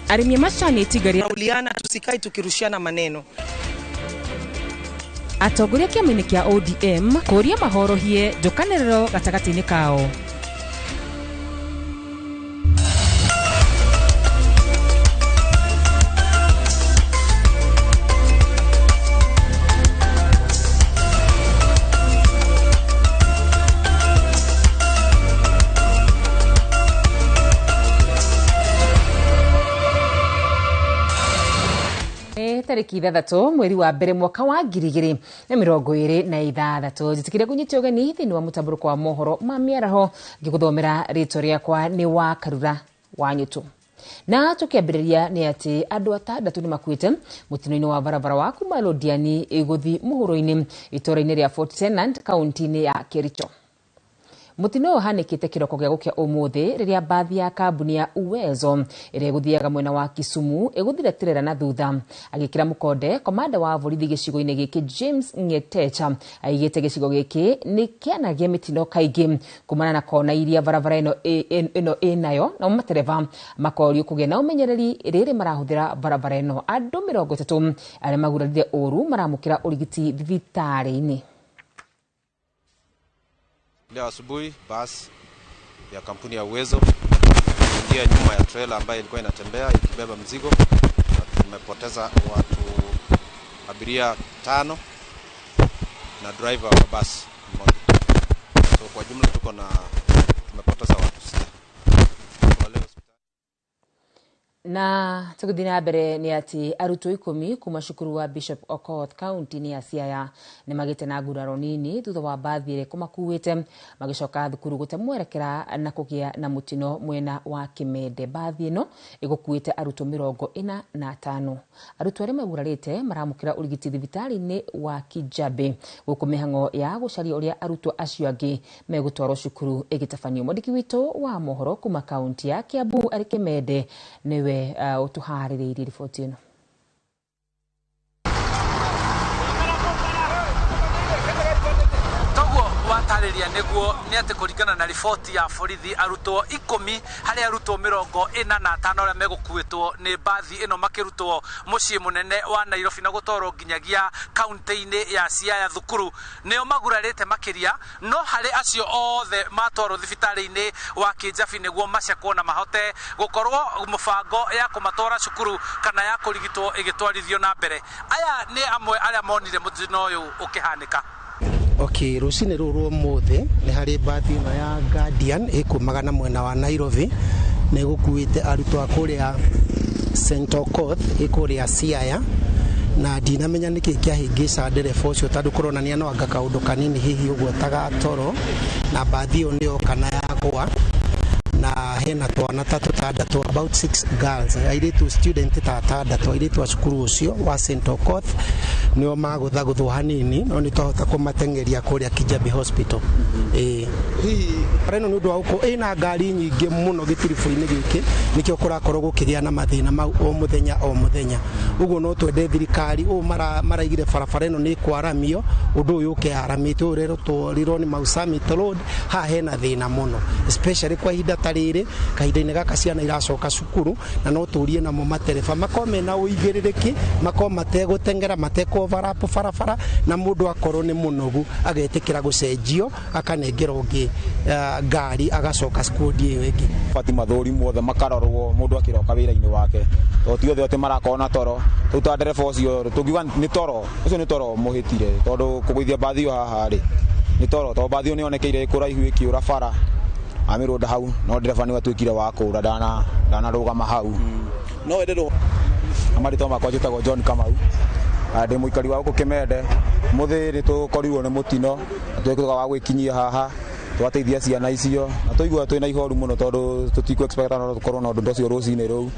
Arĩmi a macani itinga Uliana, tusikae tukirushiana maneno. Atongoria kĩama-inĩ kĩa ODM kũria mahorohie njũkanĩrĩro gatagatĩ-inĩ kao. Tarĩki 6 mweri wa mbere mwaka wa 2026 njitikire kũnyita ũgeni thĩinĩ wa mũtambũrũko wa mohoro ma mĩaraho ngĩgũthomera rĩtwa rĩakwa nĩ wa Karura wa Nyũtũ. Na tũkĩambĩrĩria nĩ atĩ andũ 6 nĩ makuĩte mũtino-inĩ wa barabara wa kuma Londiani gũthiĩ mũhuro-inĩ itũũra-inĩ rĩa Fort Tenant kaunti-inĩ ya Kericho. Mũtino ũhanĩkĩte kĩroko gĩa gũkĩa ũmũthĩ rĩrĩa mbathi ya kambuni ya Uwezo ĩrĩa ĩgũthiaga mwena wa Kisumu ĩgũthire tirera na thutha. Agĩkĩra mũkonde komanda wa borithi gĩcigo-inĩ gĩkĩ James Ng'etecha aigĩte gĩcigo gĩkĩ nĩ kĩanagia mĩtino kaingĩ kumana na kona iria barabara ĩno ĩnayo nao matereba makorio kũgĩa na ũmenyereri rĩrĩ marahũthĩra barabara ĩno. Andũ 30 arĩa magurarire ũru maramũkĩra ũrigiti thibitarĩ-inĩ. Leo asubuhi basi ya kampuni ya Uwezo iliingia nyuma ya trailer ambayo ilikuwa inatembea ikibeba mzigo, na tumepoteza watu abiria 5 na driver wa basi mmoja. So kwa jumla tuko na tumepoteza watu 6. Na tũgĩthiĩ na mbere nĩ atĩ arutwo 10 kuma cukuru wa Bishop Okoth kaunti-inĩ ya Siaya nĩ magĩte na nguraro nini thutha wa mbathi ĩrĩa ĩkũmakuĩte magĩcoka thukuru gũte mwerekera na kũgĩa na mũtino mwena wa Kimende. Mbathi ĩno ĩgũkuĩte arutwo 45. Arutwo arĩa magurarĩte maramũkĩra ũrigiti thibitarĩ-inĩ wa Kijabe gũkũ mĩhang'o ya gũcaria ũrĩa arutwo acio angĩ megũtwarwo cukuru ĩgĩtabanio. Mwandĩki witũ wa mohoro kuma kaunti ya Kiambu arĩ Kimende nĩwe ũtũharĩrĩirie riboti ĩno. Toguo watarĩria nĩguo nĩ atĩ kũringana na riboti ya borithi arutwo 10 harĩ arutwo 45 arĩa megũkuĩtwo nĩ mbathi ĩno makĩrutwo mũciĩ mũnene wa Nairobi na gũtwarwo nginyagia kaunti-inĩ ya Siaya thukuru nĩo magurarĩte makĩria, no harĩ acio othe matwarwo thibitarĩ-inĩ wa Kijabi nĩguo macekwo na mahote gũkorwo mũbango ya kũmatwara cukuru kana ya kũrigitwo ĩgĩtwarithio na mbere. Aya nĩ amwe arĩa monire mũtino ũyũ ũkĩhanĩka. Okay, rũcinĩ rũrũ rwa ũmũthĩ nĩ harĩ mbathi ĩno ya Guardian ĩkumaga na mwena wa Nairobi na ĩgũkuĩte arutwo a kũrĩa St. Okoth ĩkũrĩa Siaya, na ndinamenya nĩkĩ kĩahĩngĩca ndereba ũcio tondũ kũronania no anga kaũndũ kanini hihi ũguo ta gatoro, na mbathi ĩyo nĩyoka na yagũa na hena twana ta tũtandatũ, about 6 girls, airĩtu student ta atandatũ, airĩtu a cukuru ũcio wa St. Okoth nĩo magũthagũthwo hanini, no nĩ twahota kũmateng'eria kũrĩa Kijabe Hospital. Barabara ĩno nĩ ũndũ wa gũkorwo ĩna ngari nyingĩ mũno gĩtiribũ-inĩ gĩkĩ, nĩkĩo kũrakorwo gũkĩgĩa na mathĩna mau o mũthenya o mũthenya. Ũguo no twende thirikari ũũ maraigire barabara ĩno nĩ ĩkwaramio, ũndũ ũyũ ũke yaramĩtwo, ũyũ ũrerwo Rironi Mau Summit Road, haha hena thĩna mũno especially kwa ihinda ta rĩrĩ, kahinda-inĩ gaka ciana iracoka cukuru, na no tũrie namo matereba makorwo mena ũigĩrĩrĩki, makorwo mategũteng'era, matekũ-overlap barabara, na mũndũ akorwo nĩ mũnogu agetĩkĩra gũcenjio akanengerwo ũngĩ ngari agacoka squad ĩyo ĩngĩ. Bati mathũri mothe makarorwo mũndũ akĩroka wĩra-inĩ wake, tondũ ti othe atĩ marakorwo na toro. Rĩu ta ndereba ũcio tũngiuga nĩ toro, ũcio nĩ toro mũhĩtire, tondũ kũgũithia mbathi ĩyo haha rĩ nĩ toro, tondũ mbathi ĩyo nĩyonekeire ĩkũraihu ĩkĩũra bara amĩrũnda hau, no ndereba nĩwe atuĩkire wa kũũra, ndanarũgama hau. No wende Na marĩtwa makwa njĩtagwo John Kamau, ndĩ mũikari wa gũkũ Kimende. Mũthĩ nĩ tũkorirwo nĩ mũtino, tuĩkaga wa gwĩkinyia haha twateithia ciana icio, na tũigua twĩna ihoru mũno tondũ tũtikũ expect no tũkorwo na ũndũ ũcio rũcinĩ rũu.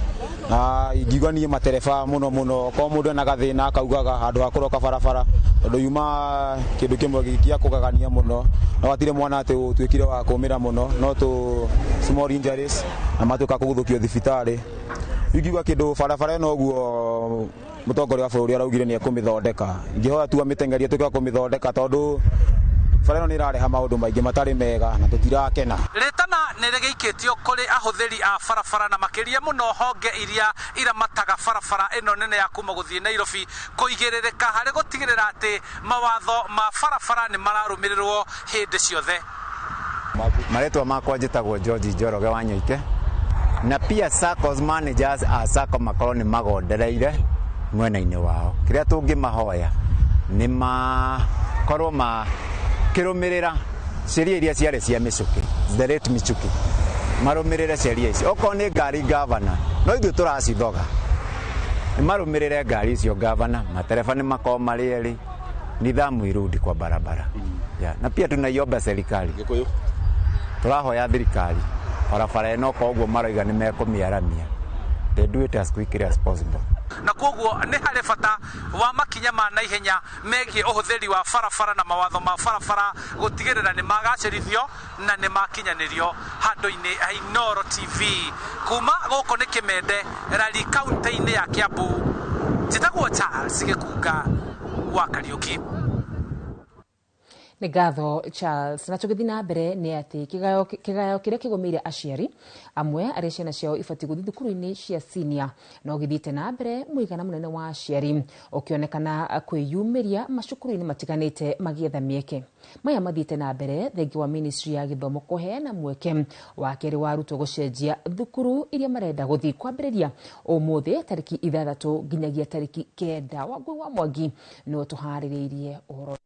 Na ingiuga niĩ matereba mũno mũno, okorwo mũndũ ena gathĩna akaugaga handũ ha kũroka barabara, tondũ yuma kĩndũ kĩmwe gĩa kũgegania mũno, no hatirĩ mwana atĩ ũtuĩkire wa kũmĩra mũno, no tũ small injuries na matuĩka kũguthũkio thibitarĩ. Ingiuga kĩndũ barabara ĩno ũguo mũtongoria wa bũrũri araugire nĩ ekũmĩthondeka, ingĩhoya tu amĩteng'erie tuĩke wa kũmĩthondeka, tondũ Bara ĩno nĩ ĩrareha maũndũ maingĩ matarĩ mega na tũtirakena. Rĩtana nĩ rĩgĩikĩtio kũrĩ ahũthĩri a barabara na makĩria mũno honge iria iramataga barabara ĩno nene ya kuma gũthiĩ Nairobi kũigĩrĩrĩka harĩ gũtigĩrĩra atĩ mawatho ma barabara nĩ mararũmĩrĩrwo hĩndĩ ciothe. Marĩtwa makwa njĩtagwo George Njoroge wa Nyoike, na pia SACCOs managers a SACCO makorwo nĩ magondereire mwena-inĩ wao. Kĩrĩa tũngĩmahoya nĩ makorwo makĩrũmĩrĩra sheria iria ciarĩ cia Michuki, the late Michuki, marũmĩrĩre sheria icio. Okorwo nĩ ngari gavana, no ithuĩ tũracithoga, nĩ marũmĩrĩre ngari icio gavana, matereba nĩ makorwo marĩ erĩ, nidhamu irudi kwa barabara. Yeah. Na pia tunaiomba serikali, tũrahoya thirikari barabara ĩno koguo maroiga nĩ mekũmĩaramia, they do it as quickly as possible. Na koguo nĩ harĩ bata wa makinya ma naihenya megiĩ ũhũthĩri wa barabara na mawatho ma barabara gũtigĩrĩra nĩ magacĩrithio na nĩ makinyanĩrio handũ-inĩ ha Inooro TV. Kuma gũkũ nĩ Kĩmende, Rari, kaunti-inĩ ya Kiambu, njĩtagwo Charles Gĩkunga wa Kariũki. Nĩ ngatho Charles. Na tũgĩthiĩ na mbere nĩ atĩ kĩgayo kĩrĩa kĩgũmĩire aciari amwe arĩa ciana ciao ibatiĩ gũthiĩ thukuru-inĩ cia senior no gĩthiĩte na mbere, mũigana mũnene wa aciari ũkĩonekana kwĩyumĩria macukuru-inĩ matiganĩte magĩetha mĩeke. Maya mathiĩte na mbere thengia wa ministry ya gĩthomo kũheana mweke wa kerĩ wa arutwo gũcenjia thukuru iria marenda gũthiĩ kwambĩrĩria ũmũthĩ tarĩki 6 nginyagia tarĩki 9. Wangũi wa Mwangi nĩwe tũharĩrĩirie ũhoro.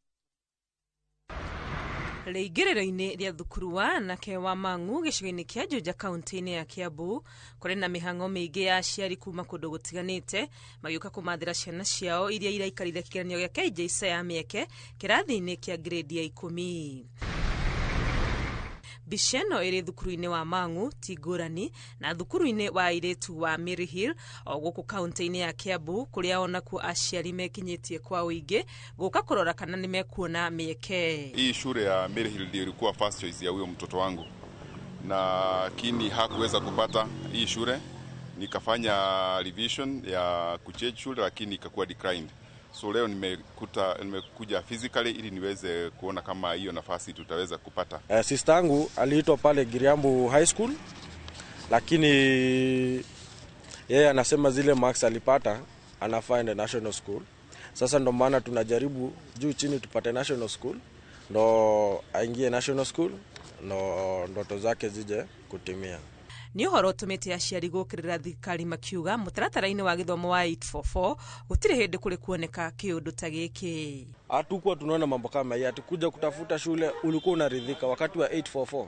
Rĩingĩrĩro-inĩ rĩa thukuru wa anake wa Mang'u gĩcigo-inĩ kĩa Juja kaunti-inĩ ya Kiambu kũrĩ na mĩhang'o mĩingĩ ya aciari kuma kũndũ gũtiganĩte magĩũka kũmathĩra ciana ciao iria iraikarire kĩgeranio gĩa KJSEA ya mĩeke kĩrathi-inĩ kĩa grade ya 10. Mbica ĩno ĩrĩ thukuru-inĩ wa Mang'u ti ngũrani na thukuru-inĩ wa airĩtu wa Maryhill o gũkũ kaunti-inĩ ya Kiambu kũrĩa onakuo aciari mekinyĩtie kwa ũingĩ gũka kũrora kana nĩ mekuona mĩeke. Hii shule ya Maryhill ndio ilikuwa first choice ya huyo mtoto wangu, lakini hakuweza kupata hii shule. Nikafanya revision ya kuchange shule lakini ikakuwa declined. So leo nimekuja physically ili niweze kuona kama hiyo nafasi tutaweza kupata. Sister yangu aliitwa pale Giriambu High School, lakini yeye anasema zile marks alipata anafaa ende national school. Sasa ndo maana tunajaribu juu chini tupate national school, ndo aingie national school, ndo ndoto zake zije kutimia. Nĩ ũhoro ũtũmĩte aciari gũkĩrĩra thirikari makiuga mũtaratara-inĩ wa gĩthomo wa 844 gũtirĩ hĩndĩ kũrĩ kuoneka kĩũndũ ta gĩkĩ. Hatukuwa tunaona mambo kama haya, ati kuja kutafuta shule ulikuwa unaridhika wakati wa 844.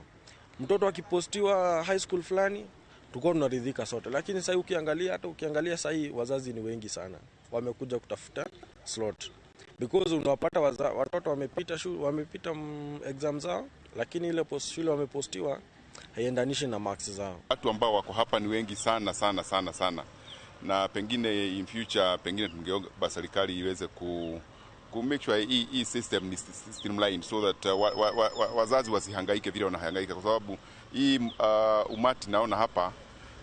Mtoto akipostiwa high school fulani tulikuwa tunaridhika sote, lakini sasa ukiangalia, hata ukiangalia sasa wazazi ni wengi sana wamekuja kutafuta slot, because unawapata watoto wamepita shule, wamepita exam zao, lakini ile post shule wamepostiwa haiendanishi na marks zao. Watu ambao wako hapa ni wengi sana sana sana sana, na pengine in future pengine tungeomba serikali iweze ku make sure hii system ni streamlined so that wazazi wasihangaike vile wanahangaika, kwa sababu hii umati naona hapa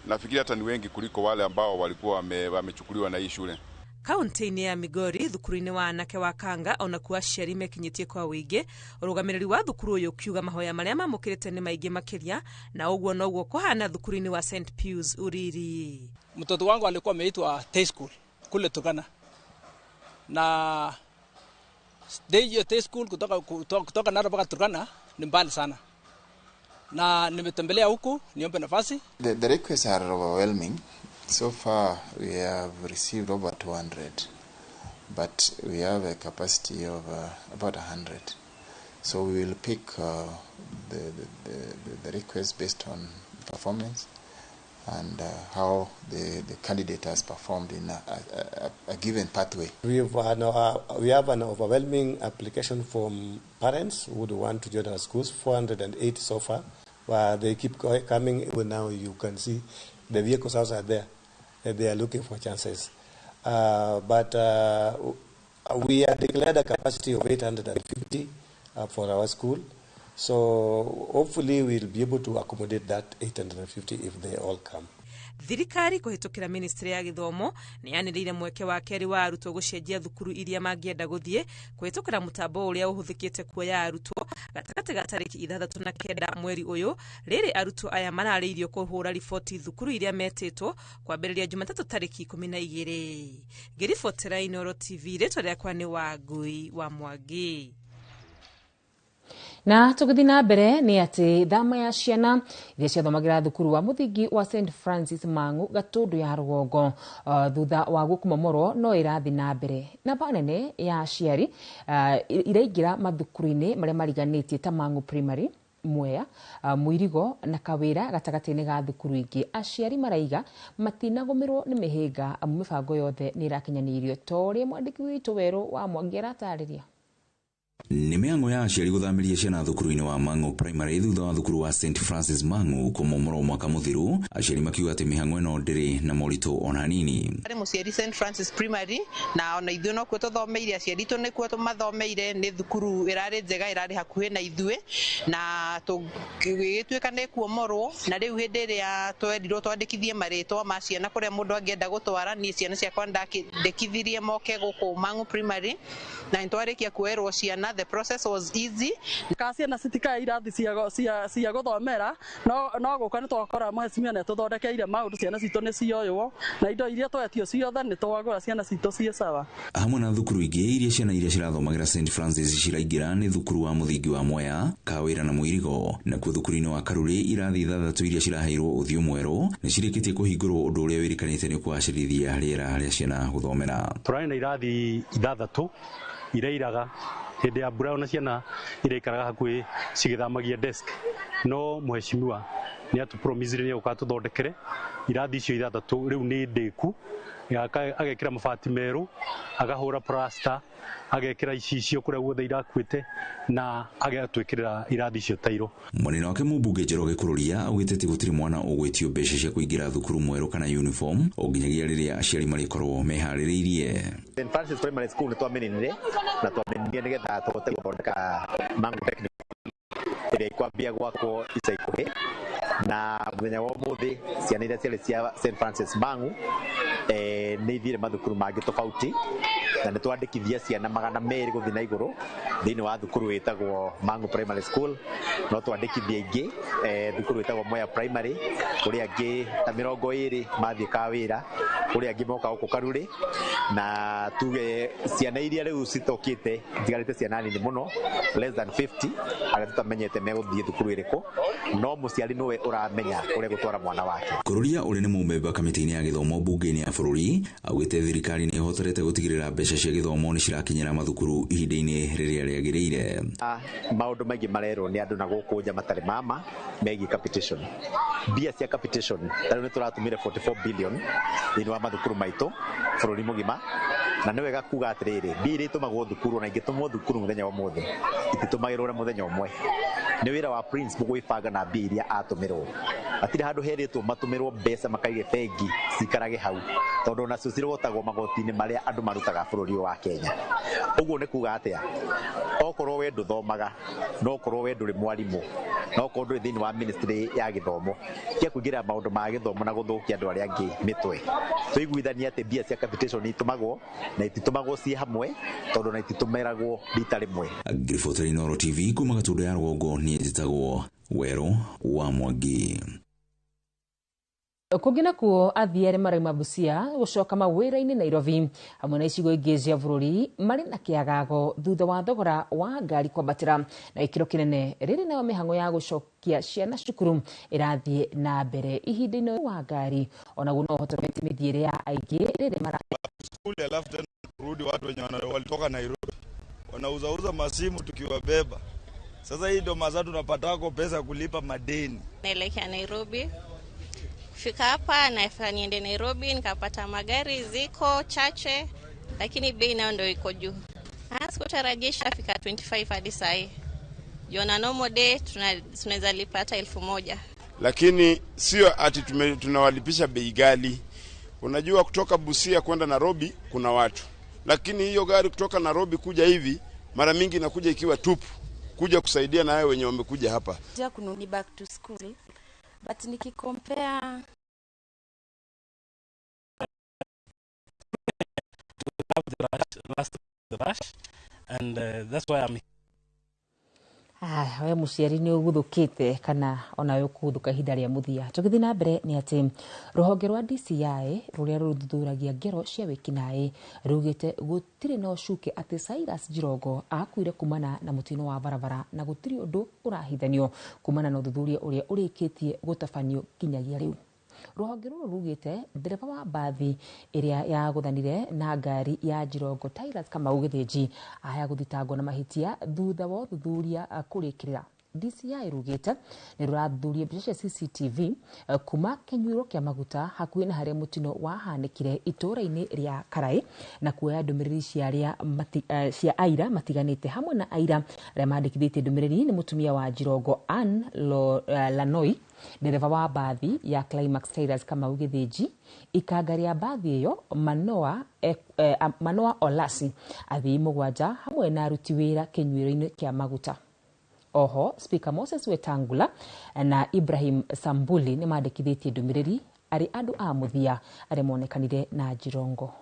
nafikiri hata ni wengi kuliko wale ambao walikuwa wamechukuliwa na hii shule. Kaunti-inĩ ya Migori thukuru-inĩ wa anake wa Kanga onakuo aciari mekinyĩtie kwa ũingĩ, ũrũgamĩrĩri wa thukuru ũyũ ũkiuga mahoya marĩa mamũkĩrĩte nĩ maingĩ makĩria, na ũguo noguo kũhana thukuru-inĩ wa St Pius Uriri. Mtoto wangu alikuwa ameitwa Tay School kule Turkana, na Tay School kutoka Narok mpaka Turkana ni mbali sana, na nimetembelea huku niombe nafasi. The requests are overwhelming. So far we have received over 200, but we have a capacity of about 100. So we will pick the request based on performance and how the candidate has performed in a given pathway. We have an overwhelming application from parents who would want to join our schools, 408 so far. But they keep coming. Even now you can see the vehicles outside there. They are looking for chances. But we have declared a capacity of 850 for our school. So hopefully we'll be able to accommodate that 850 if they all come. Thirikari kũhĩtũkĩra ministry ya gĩthomo nĩ yanĩrĩire mweke wa kerĩ wa arutwo gũcenjia thukuru iria mangĩenda gũthiĩ kũhĩtũkĩra mũtambo ũrĩa ũhũthĩkĩte kuoya arutwo gatagatĩ ga tarĩki 6 na 9 mweri ũyũ. Rĩrĩ arutwo aya mararĩirio kũhũra riboti thukuru iria metĩtwo kwambĩrĩria Jumatatũ tarĩki 12. Ngĩribotera Inooro TV, rĩtwa rĩakwa nĩ Wangui wa Mwangi. Na tũgĩthiĩ na mbere nĩ atĩ thama ya ciana iria ciathomagĩra thukuru wa mũthingi wa St Francis Mang'u Gatũndũ ya rũgongo thutha wa gũkũmomorwo no ĩrathiĩ na mbere. Namba nene ya aciari iraingĩra mathukuru-inĩ marĩa mariganĩtie ta Mang'u Primary, Mwea, Mũirigo na Kawĩra gatagatĩ-inĩ ga thukuru ingĩ. Aciari maraiga matinagũmĩrwo nĩ mĩhĩnga amu mĩbango yothe nĩ ĩrakinyanĩirio ta ũrĩa mwandĩki witũ Werũ wa Mwangi aratarĩria. Nĩ mĩhang'o ya aciari gũthamĩria ciana thukuru-inĩ wa Mang'u Primary thutha wa thukuru wa St Francis Mang'u kũmomorwo mwaka mũthiru. Aciari makiuga atĩ mĩhang'o ĩno ndĩrĩ na moritũ ona hanini. Arĩ mũciari St Francis Primary na ona ithuĩ nokuo tũthomeire, aciari itũ nĩkuo mathomeire. Nĩ thukuru ĩrarĩ njega, ĩrarĩ hakuhĩ na ithuĩ na tũgĩtuĩka nĩ kuomorwo. Na rĩu hĩndĩ ĩrĩa twerirwo twandĩkithie marĩtwa ma ciana kũrĩa mũndũ angĩenda gũtwara, niĩ ciana ciakwa ndandĩkithirie moke gũkũ Mang'u Primary na nĩtwarĩkia kuoerwo ciana. The process was easy. Ka ciana citikae irathi cia gũthomera no gũka nĩ twakora mheshimiwa nĩ tũthondekeire maũndũ, ciana citũ nĩ cioywo na indo iria twetio ciothe nĩ twagũra, ciana citũ ciĩ sawa. Hamwe na thukuru ingĩ iria ciana iria cirathomagĩra St Francis ciraingĩra nĩ thukuru wa mũthingi wa Mwea, Kawĩra na Mũirigo. Nakuo thukuru-inĩ wa Karuri irathi 6 iria ciraheirwo ũthiũ mwerũ nĩ cirĩkĩtie kũhingũrwo, ũndũ ũrĩa wĩrĩkanĩte nĩ kũgacĩrithia rĩera rĩa ciana gũthomera. Tũrarĩ na irathi 6 irairaga hĩndĩ ya mbura, ona ciana iraikaraga hakuhĩ cigĩthamagia desk, no mheshimiwa nĩ atũpromisire nĩ egũka tũthondekere irathi icio 6. Rĩu nĩ ndĩku, agekĩra mabati merũ, agahũra plaster, agekĩra icicio kũrĩa guothe irakuĩte na agatwĩkĩrĩra irathi icio tairo. Mwanene wake mũmbunge Njoroge Kururia augĩte atĩ gũtirĩ mwana ũgwĩtio mbeca cia kũingĩra thukuru mwerũ kana uniform o nginyagia rĩrĩa aciari marĩkorwo meharĩrĩirie. St Francis Primary School nĩ twamĩninire na twamĩninire nĩgetha tũhote gũthondeka Mang'u Technical ĩrĩa ĩkwambia gwakwo ica ikuhĩ. Na mũthenya wa ũmũthĩ ciana iria ciarĩ cia St Francis Mang'u nĩ ithiire mathukuru mangĩ tofauti na nĩ twandĩkithia ciana 200 gũthiĩ na igũrũ thĩinĩ wa thukuru ĩtagwo Mang'u Primary School. No twandĩkithia ingĩ thukuru ĩtagwo Mwea Primary, kũrĩa angĩ ta 20 mathiĩ Kawĩra, kũrĩa angĩ moka gũkũ Karuri. Na tuge ciana iria rĩu citokĩte itigarĩte ciana nini mũno, less than 50, arĩa tũtamenyete megũthiĩ thukuru ĩrĩkũ, no mũciari nĩwe ũramenya ũrĩa gũtwara mwana wake. Kururia ũrĩa nĩ mũmemba kamĩtĩ-inĩ ya gĩthomo mbunge-inĩ ya bũrũri augĩte thirikari nĩ ĩhotorete gũtigĩrĩra mbeca cia gĩthomo nĩ cirakinyĩra mathukuru ihinda-inĩ rĩrĩa rĩagĩrĩire. Maũndũ maingĩ marerwo nĩ andũ na gũkũ nja matarĩ mama megiĩ capitation. Mbia cia capitation ta rĩu nĩ tũratũmire 44 billion thĩinĩ wa mathukuru maitũ bũrũri mũgima, na nĩ wega kuga atĩrĩrĩ, mbia iria itũmagwo thukuru ona ingĩtũmwo thukuru mũthenya wa ũmũthĩ ititũmagĩrwo na mũthenya ũmwe. Nĩ wĩra wa principal gwĩbanga na mbia iria atũmĩrwo. Hatirĩ handũ herĩtwo matũmĩrwo mbeca makaige bengi cikarage hau, tondũ onacio cirogotagwo magoti-inĩ marĩa andũ marutaga bũrũri wa Kenya. Ũguo nĩ kuga atĩa? Okorwo we ndũthomaga, no okorwo we ndũrĩ mwarimũ, no okorwo ndũrĩ thĩinĩ wa ministry ya gĩthomo, tiga kũingĩrĩra maũndũ ma gĩthomo na gũthũkia andũ arĩa angĩ mĩtwe. Tũiguithanie atĩ mbia cia capitation itũmagwo na ititũmagwo ciĩ hamwe, tondũ na ititũmĩragwo rita rĩmwe. Ngiribotera Inooro TV kuma Gatũndũ ya rũgongo, niĩ njĩtagwo Werũ wa Mwangi. Kũngĩ nakuo athii arĩa marauma Busia gũcoka mawĩra-inĩ Nairobi hamwe na icigo ingĩ cia bũrũri marĩ na kĩagago thutha wa thogora wa ngari kwambatĩra na gĩkĩro kĩnene. Rĩrĩ nayo mĩhang'o ya gũcokia ciana cukuru ĩrathiĩ na mbere ihinda-inĩ wa ngari onaguo no ũhotorete mĩthiĩre ya aingĩ rĩrĩ mara skuli, alafu tena kurudi watu wenye walitoka Nairobi wanauzauza masimu tukiwabeba. Sasa hii ndo masaa tunapatako pesa kulipa madeni. Naelekea Nairobi. Kufika hapa nafaa niende Nairobi, nikapata magari ziko chache lakini bei nayo ndio iko juu. Sikutarajia ishafika 25 hadi saa hii. Jona normal day tunaweza lipa hata 1000. Lakini sio ati tunawalipisha bei ghali. Unajua kutoka Busia kwenda Nairobi kuna watu, lakini hiyo gari kutoka Nairobi kuja hivi mara mingi inakuja ikiwa tupu, kuja kusaidia na hao wenye wamekuja hapa. Ni back to school, but nikicompare have the rush, last the rush, and that's why I'm Ah, we muciari nĩ ũguthũkĩte kana onawe ũkũguthũka ihinda rĩa mũthia. Tũgĩthiĩ na mbere nĩ atĩ rũhonge rwa DCI rũrĩa rũthuthuragia ngero cia wĩkinaĩ rugĩte gũtirĩ na ũcuke atĩ Cyrus Jirongo akuire kumana na mũtino wa barabara na gũtirĩ ũndũ ũrahithanio kumana na ũthuthuria ũrĩa ũrĩkĩtie gũtabanio nginyagia rĩu. Rũhonge rũrũ rugĩte ndereba wa mbathi ĩrĩa yagũthanire na ngari ya Jirongo Titus Kamau Gĩthĩnji aya gũthitangwo na mahĩtia thutha wa ũthuthuria kũrĩkĩrĩra. DCI rugĩte nĩ rũrathuthuria mbica cia CCTV kuma kĩnyuĩro kĩa maguta hakuhĩ na harĩa mũtino wahanĩkire itũũra-inĩ rĩa Karai na kuoya ndũmĩrĩri cia aira matiganĩte hamwe na aira arĩa mandĩkithĩtie ndũmĩrĩri nĩ mũtumia wa Jirongo Ann Lanoi, ndereba wa mbathi ya Climax Titus Kamau Gĩthĩnji, ikanga rĩa mbathi ĩyo Manoa Olasi, athii mũgwanja hamwe na aruti wĩra kĩnyuĩro-inĩ kĩa maguta. Oho, Speaker Moses Wetangula na Ibrahim Sambuli nĩ mandĩkithĩtie ndũmĩrĩri arĩ andũ a mũthia arĩa monekanire na Jirongo.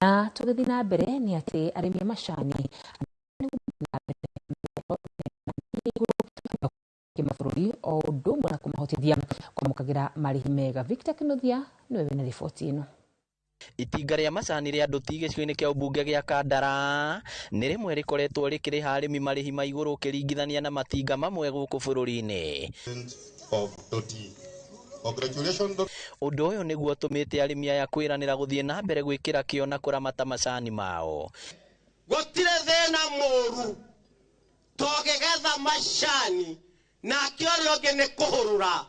Na tũgĩthiĩ na mbere nĩ atĩ arĩmi a macani kĩmabũrũri o ũndũ ũmwe na kũmahotithia kwamũkagĩra marĩhi mega. Victor Kinuthia nĩwe wĩna riboti ĩno. Itinga rĩa macani rĩa Ndũti gĩcigo-inĩ kĩa ũmbunge gĩa Kandara nĩ rĩmwe rĩkoretwo rĩkĩrĩha arĩmi marĩhi ma igũrũ ũkĩringithania na matinga mamwe gũkũ bũrũri-inĩ. Ũndũ ũyũ nĩguo ũtũmĩte arĩmi aya kwĩranĩra gũthiĩ na mbere gwĩkĩra kĩo na kũramata macani mao. Gũtirĩ thĩna mũru tũngĩgetha macani nake ũrĩa ũngĩ nĩ kũhũrũra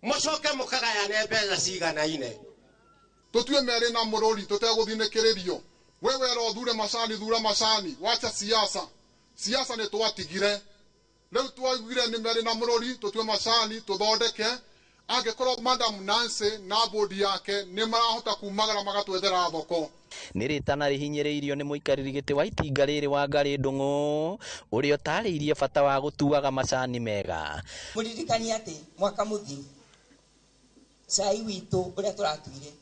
mũcoke mũkagayane mbeca ciganaine. Tutue mere na murori tuteguthinikiririo. We wera uthure macani thura macani wacha siasa. Siasa ni twatigire. Riu twaiguire ni mere na murori tutue macani tuthondeke angikorwo Madam Nancy na board yake ni marahota kumagara magatwethera thoko. Nĩ rĩtana rĩhinyĩrĩirio nĩ mũikarĩri gĩtĩ wa itinga rĩrĩ wa Ngarĩ Ndung'u ũrĩa ũtarĩirie bata wa gũtuaga macani mega. Mũririkanie atĩ mwaka mũthiru cai witũ ũrĩa tũratuire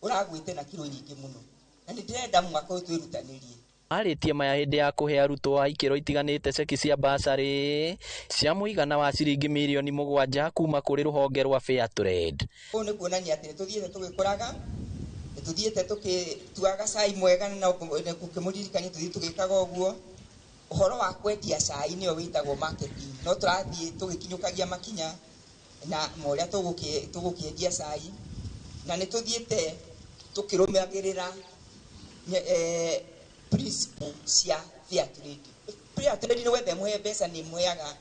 ũragwĩte na kiro nyingĩ mũno na nĩ ndĩrenda mwaka ũyũ twĩrutanĩrie. Arĩtie maya hĩndĩ ya kũhe arutwo a ikĩro itiganĩte ceki cia basarĩ cia mũigana wa ciringi mirioni 7 kuma kũrĩ rũhonge rwa Fair Trade. Ũũ nĩ kuonania atĩ nĩtũthiĩte tũgĩkũraga, nĩtũthiĩte tũgĩtuaga cai mwega na gũkĩmũririkania tũthiĩ tũgĩkaga ũguo. Ũhoro wa kwendia cai nĩyo wĩtagwo marketing, no tũrathiĩ tũgĩkinyũkagia makinya na morĩa tũgũkĩendia cai na nĩtũthiĩte tũkĩrũmagĩrĩra principle cia fair trade. Fair trade nĩ wethe mũhe mbeca nĩ mũheaga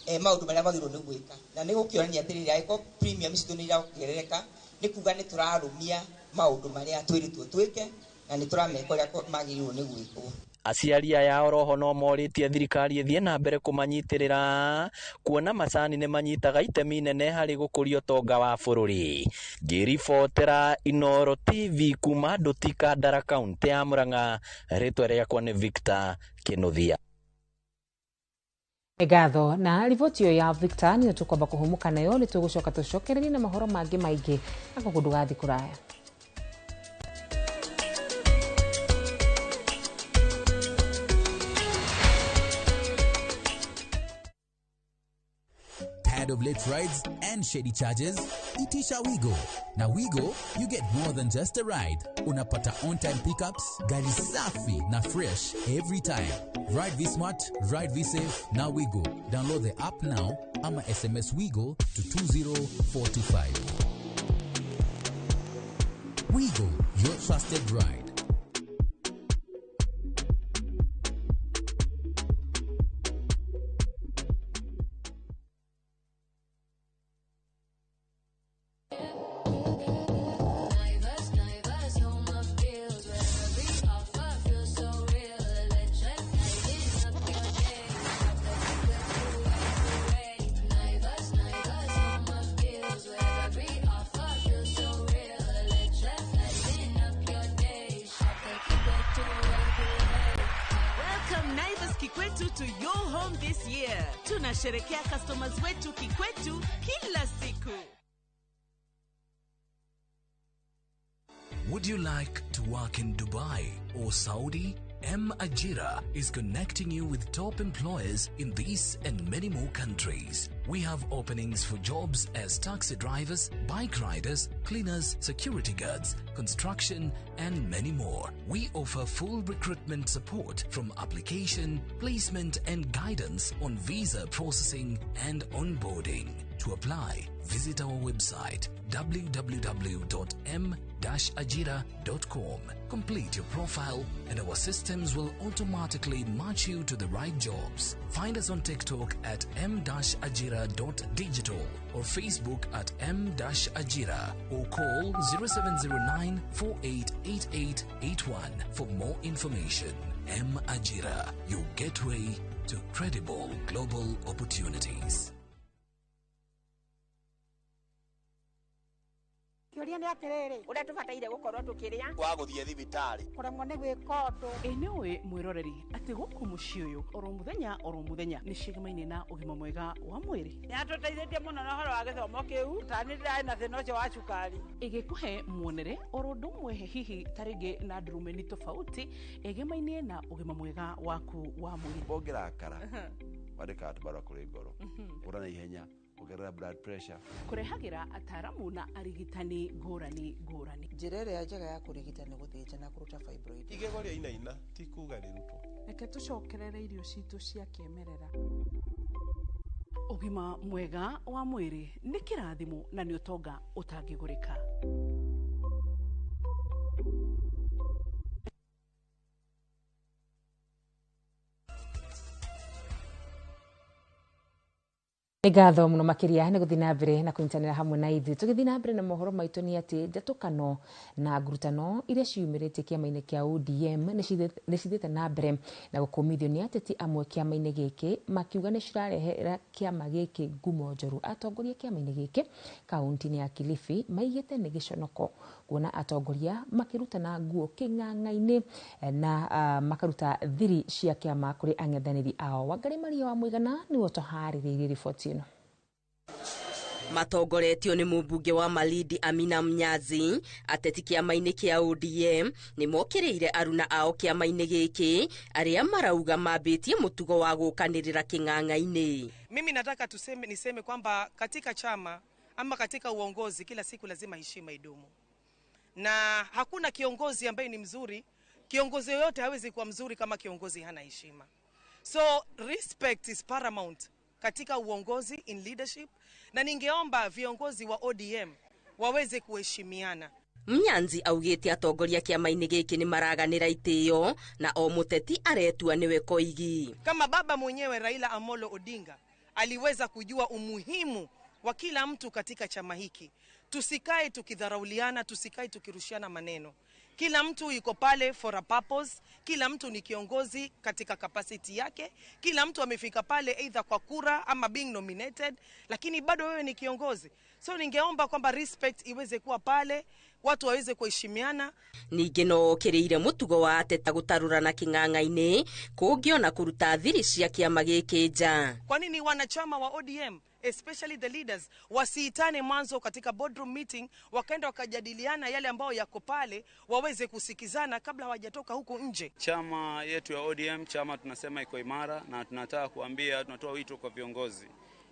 maũndũ marĩa magĩrĩirwo nĩ gwĩka na nĩ gũkĩonania atĩrĩrĩ angĩkorwo premium citũ nĩ irongerereka nĩ kuga nĩ tũrarũmia maũndũ marĩa twĩrĩtwo twĩke na nĩ tũrameka ũrĩa magĩrĩirwo nĩ gwĩkwo. Aciari aya oroho no morĩtie thirikari ĩthiĩ na mbere kũmanyitĩrĩra kuona macani nĩ manyitaga itemi inene harĩ gũkũria ũtonga wa bũrũri. Ngĩribotera Inooro TV kuma Ndũti Kandara kaũntĩ ya Murang'a, rĩtwa rĩakwa nĩ Victor Kinuthia. Ngatho na riboti ĩyo ya Victor nĩyo tũkwamba kũhũmũka nayo nĩ tũgũcoka tũcokererie na mahoro mangĩ maingĩ na koguo ndũgathiĩ kũraya. Tired of late rides and shady charges? Itisha Wigo. Na Wigo, you get more than just a ride. Unapata on-time pickups, gari safi na fresh every time. Ride V-Smart, ride V-Safe, na Wigo. Download the app now ama SMS Wigo to 20425. Wigo, your trusted ride. Welcome Naivas Kikwetu to your home this year. Tunasherekea customers wetu kikwetu kila siku. Would you like to work in Dubai or Saudi? M Ajira is connecting you with top employers in these and many more countries. We have openings for jobs as taxi drivers, bike riders, cleaners, security guards, construction, and many more. We offer full recruitment support from application, placement, and guidance on visa processing and onboarding. To apply, visit our website www.m-ajira.com. Complete your profile and our systems will automatically match you to the right jobs. Find us on TikTok at m-ajira.digital or Facebook at m-ajira or call 0709 488881 for more information. M Ajira, your gateway to credible global opportunities. Kĩũria nĩ atĩrĩrĩ, ũrĩa tũbataire gũkorwo tũkĩrĩa wa gũthiĩ thibitarĩ kũremwo nĩ gwĩka ũndũ. Ĩ nĩ ũĩ mwĩroreri atĩ gũkũ mũciĩ ũyũ oro mũthenya oro mũthenya nĩ cigemaine na ũgima mwega wa mwĩrĩ. Nĩ atũteithĩtie mũno na ũhoro wa gĩthomo kĩu, ta nĩ ndĩrarĩ na thĩna ũcio wa cukari. Ĩgĩkũhe muonere oro ũndũ ũmwe hihi ta rĩngĩ na ndurumeni tofauti ĩgemaine na ũgima mwega waku wa mwĩrĩ. Ũngĩrakara wandĩkaga tũbarũa kũrĩ ngoro ũra na ihenya ongerera blood pressure. Kũrehagĩra ataramu na arigitani ngũrani ngũrani. Njĩra ĩrĩa njega ya kũrigita nĩ gũthĩnja na kũruta fibroid. Igego rĩa inaina ti kuga rĩrutwo. Reke tũcokerere irio citũ cia kĩmerera. Ũgima mwega wa mwĩrĩ nĩ kĩrathimo na nĩ ũtonga ũtangĩgũrĩka. Nĩ ngatho mũno makĩria nĩ gũthiĩ na mbere na kũnyitanĩra hamwe na ithuĩ. Tũgĩthiĩ na mbere na mohoro maitũ nĩ atĩ njatũkano na ngurutano iria ciumĩrĩte kĩama-inĩ kĩa ODM nĩ cithiĩte na mbere na gũkũmithio nĩ ateti amwe kĩama-inĩ gĩkĩ makiuga nĩ cirarehera kĩama gĩkĩ ngumo njũru. Atongoria kĩama-inĩ gĩkĩ kaunti-inĩ ya Kilifi maigĩte nĩ gĩconoko kuona atongoria makĩrutana nguo kĩng'ang'a-inĩ na makaruta thiri cia kĩama kũrĩ ang'ethanĩri ao. Wangari Maria wa Mũigana nĩwe ũtũharĩrĩirie riboti ĩno. Matongoretio nĩ mũmbunge wa Malindi Amina Mnyazi, ateti kĩama-inĩ kĩa ODM nĩ mokĩrĩire aruna ao kĩama-inĩ gĩkĩ arĩa marauga mambĩtie mũtugo wa gũkanĩrĩra kĩng'ang'a-inĩ. Mimi nataka tuseme, niseme kwamba katika chama ama katika uongozi kila siku lazima heshima idumu, na hakuna kiongozi ambaye ni mzuri. Kiongozi yoyote hawezi kuwa mzuri kama kiongozi hana heshima. So respect is paramount katika uongozi, in leadership, na ningeomba viongozi wa ODM waweze kuheshimiana. Mnyanzi augĩte atongoria kĩama-inĩ gĩkĩ nĩ maraganĩra itĩo na o mũteti aretua nĩwe koigi. Kama baba mwenyewe Raila Amolo Odinga aliweza kujua umuhimu wa kila mtu katika chama hiki. Tusikae tukidharauliana, tusikae tukirushiana maneno. Kila mtu yuko pale for a purpose, kila mtu ni kiongozi katika capacity yake, kila mtu amefika pale either kwa kura ama being nominated, lakini bado wewe ni kiongozi. So ningeomba kwamba respect iweze kuwa pale, watu waweze kuheshimiana. Ningĩ no okĩrĩire mũtugo wa ateta gũtarũrana kĩng'ang'a-inĩ kũngĩona kũruta thiri cia kĩama gĩkĩ nja. Kwa nini wanachama wa ODM, especially the leaders, wasiitane mwanzo katika boardroom meeting, wakaenda wakajadiliana yale ambayo yako pale, waweze kusikizana kabla hawajatoka huku nje? Chama yetu ya ODM, chama tunasema iko imara, na tunataka kuambia, tunatoa wito kwa viongozi.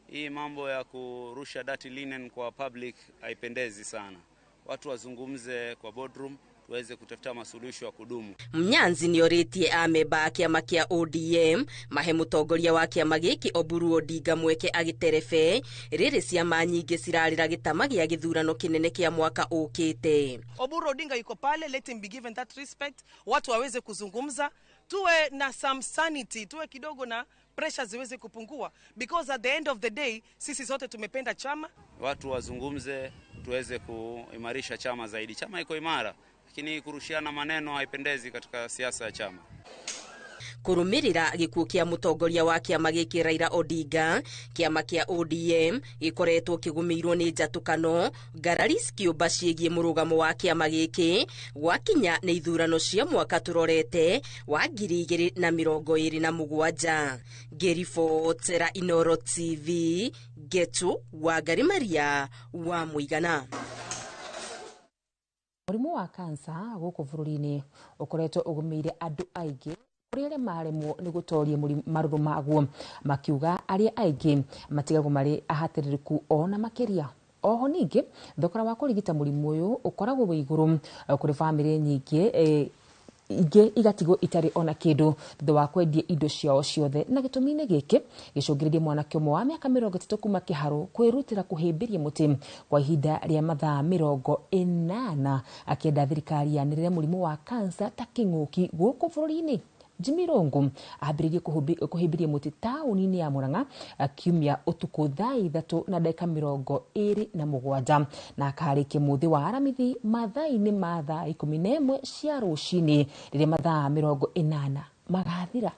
Hii mambo ya kurusha dirty linen kwa public haipendezi sana. Watu wazungumze kwa boardroom tuweze kutafuta masuluhisho ya kudumu. Mnyanzi nĩorĩtie amemba a kĩama kĩa ODM mahe mũtongoria wa kĩama gĩkĩ Oburu Odinga mweke agĩterebe rĩrĩ ciama nyingĩ cirarĩra gĩtama gĩa gĩthurano kĩnene kĩa mwaka ũkĩte. Oburu Odinga yuko pale, let him be given that respect, watu waweze kuzungumza, tuwe na some sanity, tuwe kidogo na pressure ziweze kupungua, because at the end of the day sisi sote tumependa chama. Watu wazungumze tuweze kuimarisha chama zaidi. Chama iko imara, lakini kurushiana maneno haipendezi katika siasa ya chama. Kũrũmĩrĩra gĩkuũ kĩa mũtongoria wa kĩama gĩkĩ Raila Odinga, kĩama kĩa ODM gĩkoretwo kĩgũmĩirwo nĩ njatũkano ngarari cikiũmba ciĩgiĩ mũrũgamo wa kĩama gĩkĩ gwakinya nĩ ithurano cia mwaka tũrorete wa 2027. Ngĩribotera Inooro TV, Ngetu Wangari Maria wa Mũigana. Mũrimũ wa kansa gũkũ bũrũri-inĩ ũkoretwo ũgũmĩire andũ aingĩ, kũrĩ arĩa maremwo nĩ gũtoria marũrũ maguo, makiuga arĩa aingĩ matigagwo marĩ ahatĩrĩrĩku ona makĩria. Oho ningĩ thogora wa kũrigita mũrimũ ũyũ ũkoragwo wĩ igũrũ kũrĩ bamĩrĩ nyingĩ, ingĩ igatigwo itarĩ ona kĩndũ thutha wa kwendia indo ciao ciothe. Na gĩtũmi-inĩ gĩkĩ gĩcũngĩrĩrie mwanake ũmwe wa mĩaka 30 kuma Kĩharũ kwĩrutĩra kũhĩmbĩria mũtĩ kwa ihinda rĩa mathaa 80 akĩenda thirikari yanĩrĩre mũrimũ wa kansa ta kĩng'ũki gũkũ bũrũri-inĩ. Jimmy Irungu ambĩrĩirie kũhĩmbĩria mũtĩ taũni-inĩ ya Murang'a kiumia ũtukũ thaa 3:27 na akarĩkia mũthĩ wa Aramithi mathaa-inĩ ma thaa 11 cia rũcinĩ rĩrĩa mathaa 80 magathira.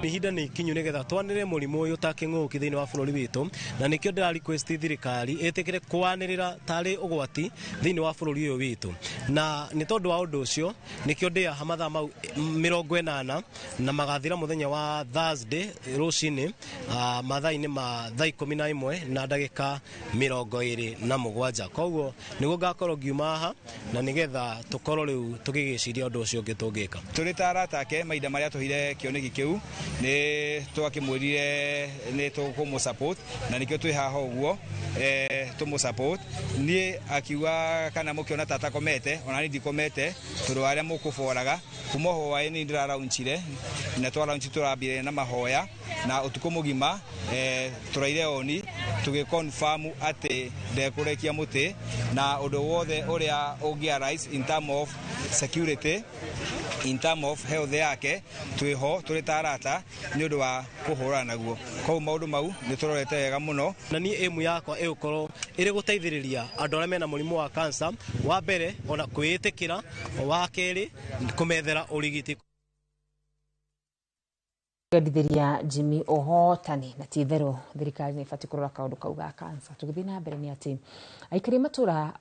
Ihinda nĩ ikinyu nĩgetha twanĩrĩre mũrimũ ũyũ ta kĩng'ũki thĩinĩ wa bũrũri witũ, na nĩkĩo ndĩra request thirikari ĩtĩkĩre kwanĩrĩra tarĩ ũgwati thĩinĩ wa bũrũri ũyũ witũ. Na nĩ tondũ wa ũndũ ũcio nĩkĩo ndĩaha mathaa mau 80 na magathira mũthenya wa Thursday rũcinĩ mathaa-inĩ ma thaa 11:27. Koguo nĩguo ngakorwo ngiuma haha na nĩgetha tũkorwo rĩu tũgĩgĩciria ũndũ ũcio ũngĩ tũngĩka. Tũrĩ ta arata ake mahinda marĩa tũhire kĩoneki kĩu nĩ twakĩmwĩrire nĩ tũkũmũ support na nĩkĩo twĩ haha ũguo tũmũ support. Niĩ akiuga kana mũkĩona tata komete, ona niĩ ndikomete tondũ wa arĩa mũkũboraga kuma hwaĩ-inĩ ndĩraraunchire na twaraunchi tũrambire na mahoya na ũtukũ mũgima tũraire oni tũgĩ confirm atĩ ndekũrekia mũtĩ na ũndũ wothe ũrĩa ũngĩ arise in term of security, in term of health yake twĩho tũrĩ ta arata nĩ ũndũ wa kũhũrana naguo. Koguo maũndũ mau nĩ tũrorete wega mũno. Na niĩ aim yakwa ĩgũkorwo ĩrĩ gũteithĩrĩria andũ arĩa mena mũrimũ wa cancer, wa mbere ona kwĩĩtĩkĩra, wa kerĩ kũmethera ũrigiti. Kwendithĩria Jimmy ũhotani na ti itherũ thirikari nĩ ĩbatiĩ kũrora kaũndũ kau ga kansa. Tũgĩthiĩ na mbere nĩ atĩ aikari a matũũra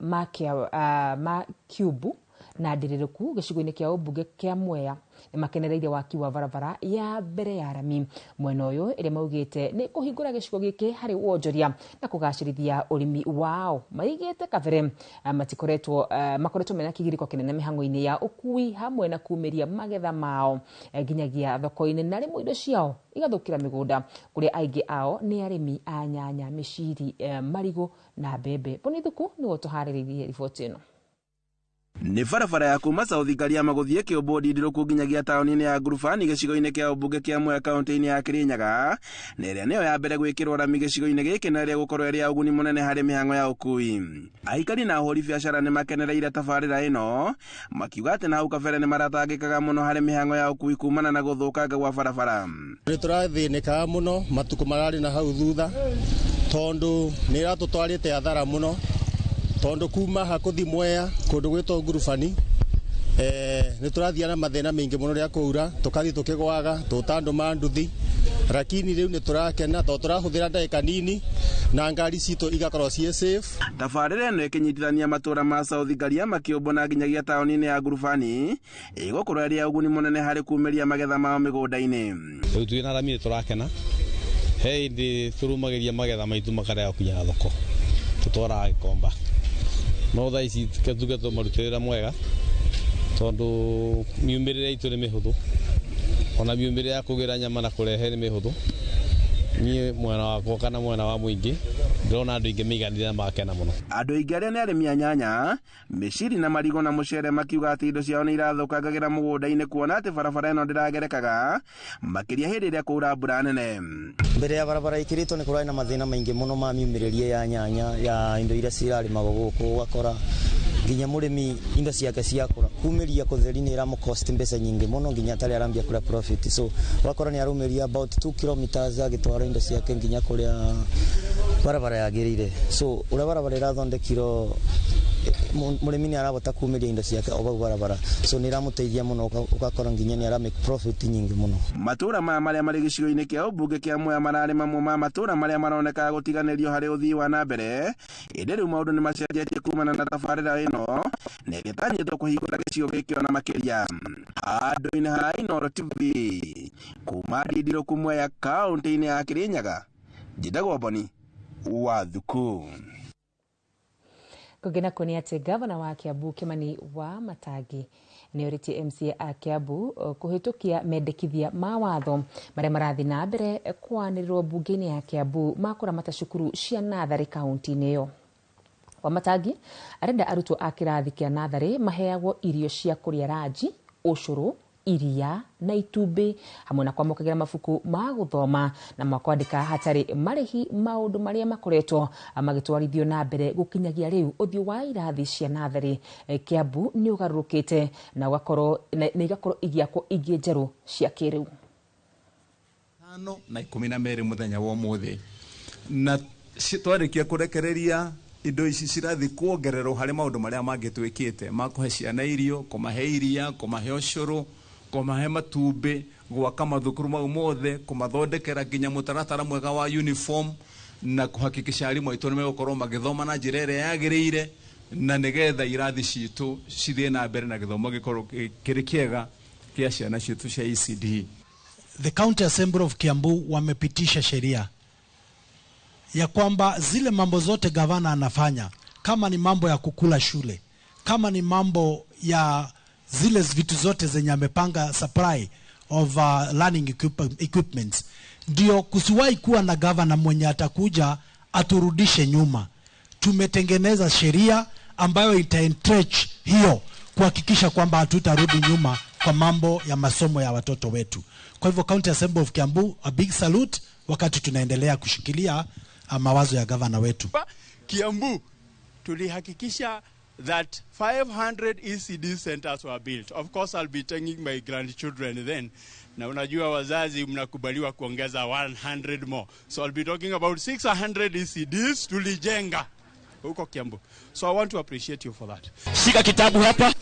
ma Kiumbu na Ndĩrĩrĩku gĩcigo-inĩ kĩa ũmbunge kĩa Mwea nĩ makenereire waki wa barabara ya mbere ya rami mwena ũyũ ĩrĩa maugĩte nĩ kũhingũra gĩcigo gĩkĩ harĩ wonjoria na kũgacĩrithia ũrĩmi wao. Maigĩte kabere matikoretwo makoretwo mena kĩgirĩko kĩnene mĩhang'o-inĩ ya ũkui hamwe na kumĩria magetha mao nginyagia thoko-inĩ, na rĩmwe indo ciao igathũkĩra mĩgũnda kũrĩa aingĩ ao nĩ arĩmi a nyanya, mĩciri, marigũ na mbembe. Boni Thuku nĩwe ũtũharĩrĩirie riboti ĩno. Nĩ barabara ya kuma South Ngariama gũthiĩ Kĩũmbũ Ndindirũku nginyagia taũni-inĩ ya Ngurubani gĩcigo-inĩ kĩa ũmbunge kĩa Mwea kaũntĩ-inĩ ya Kirinyaga, na ĩrĩa nĩyo ya mbere gwĩkĩrwo rami gĩcigo-inĩ gĩkĩ na ĩrĩa ĩgũkorwo ĩrĩ ya ũguni mũnene harĩ mĩhang'o ya ũkui. Aikari na ahũri biacara nĩ makenereire tabarĩra ĩno, makiuga atĩ na hau kabere nĩ maratangĩkaga mũno harĩ mĩhang'o ya ũkui kumana na gũthũkanga gwa barabara. Nĩ tũrathĩnĩkaga mũno matukũ mararĩ na hau thutha tondũ nĩ ĩratũtwarĩte athara mũno tondu kuma ha kuthi Mwea kundu gwitwo Ngurubani ni turathia na mathina maingi muno ria kuura tukathi tukigwaga tuta andu ma nduthi, lakini riu ni turakena to turahuthira ndagika nini na ngari citu igakorwo ciĩ safe. Tabarĩra ĩno ĩkĩnyitithania matũũra ma South Ngariama, Kĩũmbũ na nginyagia taũni-inĩ ya Ngurubani ĩgũkorwo ĩrĩ ya ũguni mũnene harĩ kumĩria magetha mao mĩgũnda-inĩ. Rĩu twĩna rami nĩ tũrakena, he hĩndĩ tũrumagĩria magetha maitũ makarega gũkinya thoko tũtwaraga gĩkomba, no thaa ici tuge tũmarutĩrĩra mwega tondũ miumĩrĩre itũ nĩ mĩhũthũ, ona miumĩrĩre ya kũgĩra nyama na kũrehe nĩ mĩhũthũ. Niĩ mwena wakwa kana mwena wa mũingĩ ndĩrona andũ aingĩ maiganĩire na magakena mũno. Andũ aingĩ arĩa nĩ arĩmi a nyanya, mĩciri na marigũ na mũcere makiuga atĩ indo ciao nĩ irathũkangagĩra mũgũnda-inĩ kuona atĩ barabara ĩno ndĩragerekaga makĩria hĩndĩ ĩrĩa kwaura mbura nene. Mbere ya barabara ĩkĩrĩtwo nĩ kũrarĩ na mathĩna maingĩ mũno ma miumĩrĩrie ya nyanya ya indo iria cirarĩmagwo gũkũ, ũgakora nginya mũrĩmi indo ciake ciakũra kumĩria kũtheri nĩ ĩramũ cost mbeca nyingĩ mũno nginya atarĩ arambia kũrĩa profit, so ũgakora nĩ araumiria about 2 kilometers agĩtwara indo ciake nginya kũrĩa barabara yagĩrĩire. So ũrĩa barabara ĩrathondekirwo Mũrĩmi nĩ arahota kumĩria indo ciake o bau barabara, so nĩ ĩramũteithia mũno, ũgakora nginya nĩ ara make profit nyingĩ mũno. Matũra maya marĩa marĩ gĩcigo-inĩ kĩa ũmbunge kĩa Mwea mararĩ mamwe ma matũra marĩa maronekaga gũtiganĩrio harĩ ũthii wa na mbere, ĩndĩ rĩu maũndũ nĩ macenjetie kumana na tabarĩra ĩno na ĩrĩa ĩtanyĩtwo kũhingũra gĩcigo gĩkĩ ona makĩria. Handũ-inĩ ha Inooro TV kuma Ndindirũku Mwea kaũntĩ-inĩ ya Kirinyaga, njĩtagwo Boni wa Thuku. Kũngĩ nakuo nĩ atĩ gavana wa Kiambu Kimani wa Matangi nĩ orĩtie MCA a Kiambu kũhĩtũkia mendekithia ma watho marĩa marathiĩ na mbere kwanĩrĩrwo mbunge-inĩ ya Kiambu ma kũramata cukuru cia natharĩ kaunti-inĩ ĩyo. Wamatangi arenda arutwo a kĩrathi kĩa natharĩ maheagwo irio cia kũrĩa ranji, ũcũrũ, iria na itumbĩ hamwe na kwamũkagĩra mabuku ma gũthoma na ma kwandĩka hatarĩ marĩhi, maũndũ marĩa makoretwo magĩtwarithio na mbere gũkinyagia rĩu ũthiũ wa irathi cia natharĩ Kiambu nĩ ũgarũrũkĩte na ũgakorwo na igakorwo igĩakwo ingĩ njerũ cia kĩrĩu. 5:12 mũthenya wa ũmũthĩ, na twarĩkia kũrekereria indo ici cirathi kuongererwo harĩ maũndũ marĩa mangĩ twĩkĩte ma kũhe ciana irio, kũmahe iria, kũmahe ũcũrũ, kũmahe matumbĩ, gwaka mathukuru mau mothe, kũmathondekera nginya mũtaratara mwega wa uniform na kũhakikisha arimũ aitũ nĩ megũkorwo magĩthoma na njĩra ĩrĩa yagĩrĩire, na nĩgetha irathi citũ cithiĩ na mbere na gĩthomo gĩkorwo kĩrĩ kĩega kĩa ciana citũ cia ECD. The County Assembly of Kiambu wamepitisha sheria ya kwamba zile mambo zote gavana anafanya, kama ni mambo ya kukula shule, kama ni mambo ya zile vitu zote zenye amepanga supply of learning equipments, ndio kusiwahi kuwa na gavana mwenye atakuja aturudishe nyuma. Tumetengeneza sheria ambayo ita entrench hiyo kuhakikisha kwamba hatutarudi nyuma kwa mambo ya masomo ya watoto wetu. Kwa hivyo County Assembly of Kiambu, a big salute wakati tunaendelea kushikilia mawazo ya gavana wetu. Kiambu tulihakikisha that 500 ECD centers were built. Of course I'll be taking my grandchildren then. Na unajua wazazi mnakubaliwa kuongeza 100 more. So I'll be talking about 600 ECDs tulijenga huko Kiambu. So I want to appreciate you for that. Shika kitabu hapa.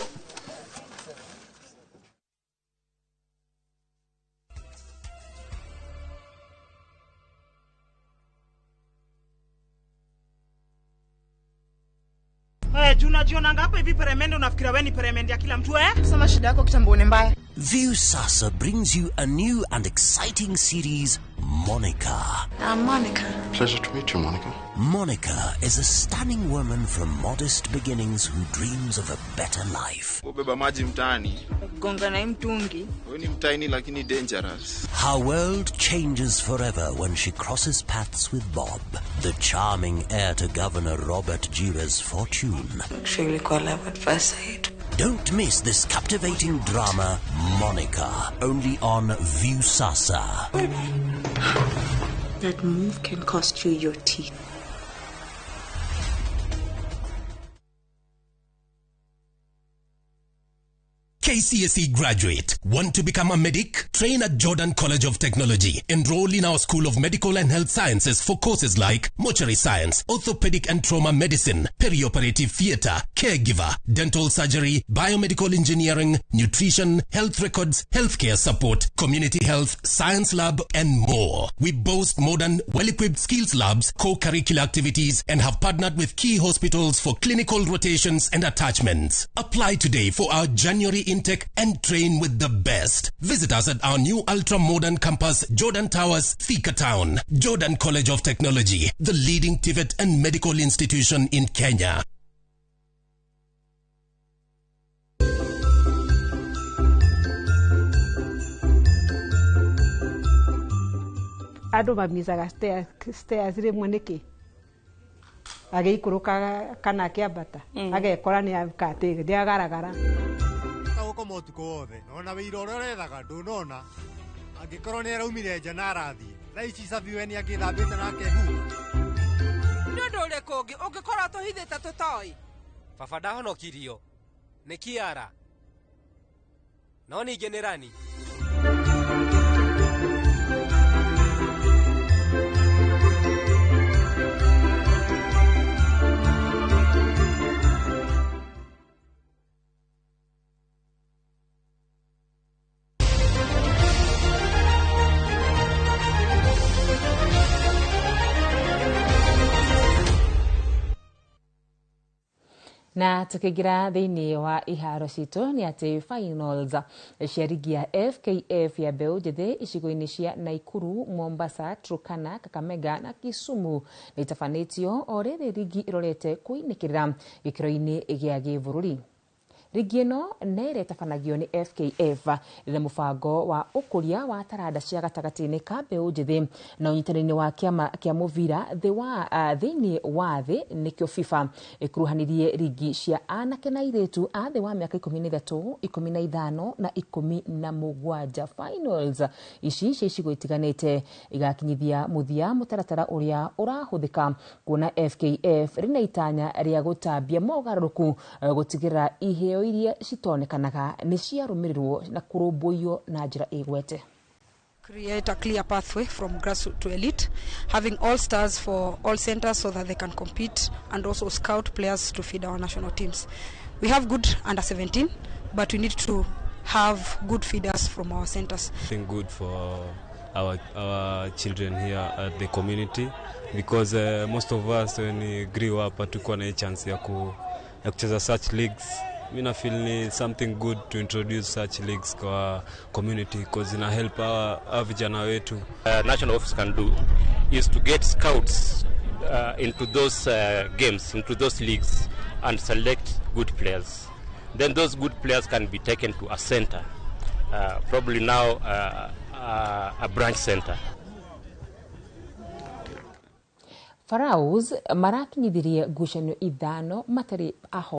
Unajionanga hapa hivi peremende, unafikiria wewe ni peremende ya kila mtu eh? Sema shida yako kitambo ni mbaya. Viusasa brings you a new and exciting series, Monica. I'm Monica. Pleasure to meet you, Monica. Monica is a stunning woman from modest beginnings who dreams of a better life. Ubeba maji mtaani. Gonga na mtungi. Wewe ni mtaini lakini dangerous. Her world changes forever when she crosses paths with Bob, the charming heir to Governor Robert Jira's fortune. Actually, love at first sight. Don't miss this captivating drama, Monica, only on Viusasa. That move can cost you your teeth. KCSE graduate. Want to become a medic? Train at Jordan College of Technology. Enroll in our School of Medical and Health Sciences for courses like mortuary science, orthopedic and trauma medicine, perioperative theater, caregiver, dental surgery, biomedical engineering, nutrition, health records, healthcare support, community health, science lab, and more. We boast modern, well-equipped skills labs, co-curricular activities, and have partnered with key hospitals for clinical rotations and attachments. Apply today for our January intake and train with the best. Visit us at our new ultra-modern campus, Jordan Towers, Thika Town. Jordan College of Technology, the leading TVET and medical institution in Kenya. Andũ mamicaga stairs rĩmwe nĩkĩ agĩikũrũka kana akĩambata agekora nĩ agaragara. Gũkoma ũtukũ wothe nona wĩira ũrĩa ũrethaga ndũnona angĩkorwo nĩ araumire nja na arathiĩ thaa ici cabi we nĩ angĩthambĩte na akehumba. Nĩ ũndũ ũrĩkũ ũngĩ ũngĩkorwo tũhithĩte tũtoĩ? Baba ndahonokirio nĩ Kiara no ningĩ nĩ Rani. Na tukiingira thiini wa iharo citũ nĩ atĩ finals cia rigi ya FKF ya mbeũ njĩthĩ icigo-inĩ cia Naikuru, Mombasa, Turkana, Kakamega na Kisumu nĩ itabanĩtio o rĩrĩ rigi ĩrorete kũinĩkĩrĩra gĩkĩro-inĩ gĩa gĩbũrũri. Rigi ĩno nĩ ĩrĩa ĩtabanagio nĩ FKF ĩrĩ na mũbango wa ũkũria wa taranda cia gatagatĩ-inĩ ka mbeũ njĩthĩ na ũnyitanĩri wa kĩama kĩa mũbira thĩinĩ wa thĩ nĩkĩo FIFA ĩkuruhanirie rigi cia anake na airĩtu a thĩ wa mĩaka 13, 15 na 17. Finals ici cia icigo itiganĩte igakinyithia mũthia mũtaratara ũrĩa ũrahũthĩka kuona FKF rĩna itanya rĩa gũtambia mogarũrũku gũtigĩrĩra iheo iria citonekanaga nĩ ciarũmĩrĩrwo na kũrũmbũiyo na njĩra ĩgwete. Create a clear pathway from grassroots to elite, having all stars for all centers so that they can compete and also scout players to feed our national teams. We have good under 17, but we need to have good feeders from our centers. Think good for our children here at the community, because most of us when we grew up hatukuwa na chance ya kucheza such leagues. Mi feel ni something good to introduce such leagues kwa community, because ina help our vijana wetu. National office can do is to get scouts into those games, into those leagues, and select good players. Then those good players can be taken to a center, probably now a branch center. Pharaohs marakinyithirie ngucanio 5 matarĩ aho.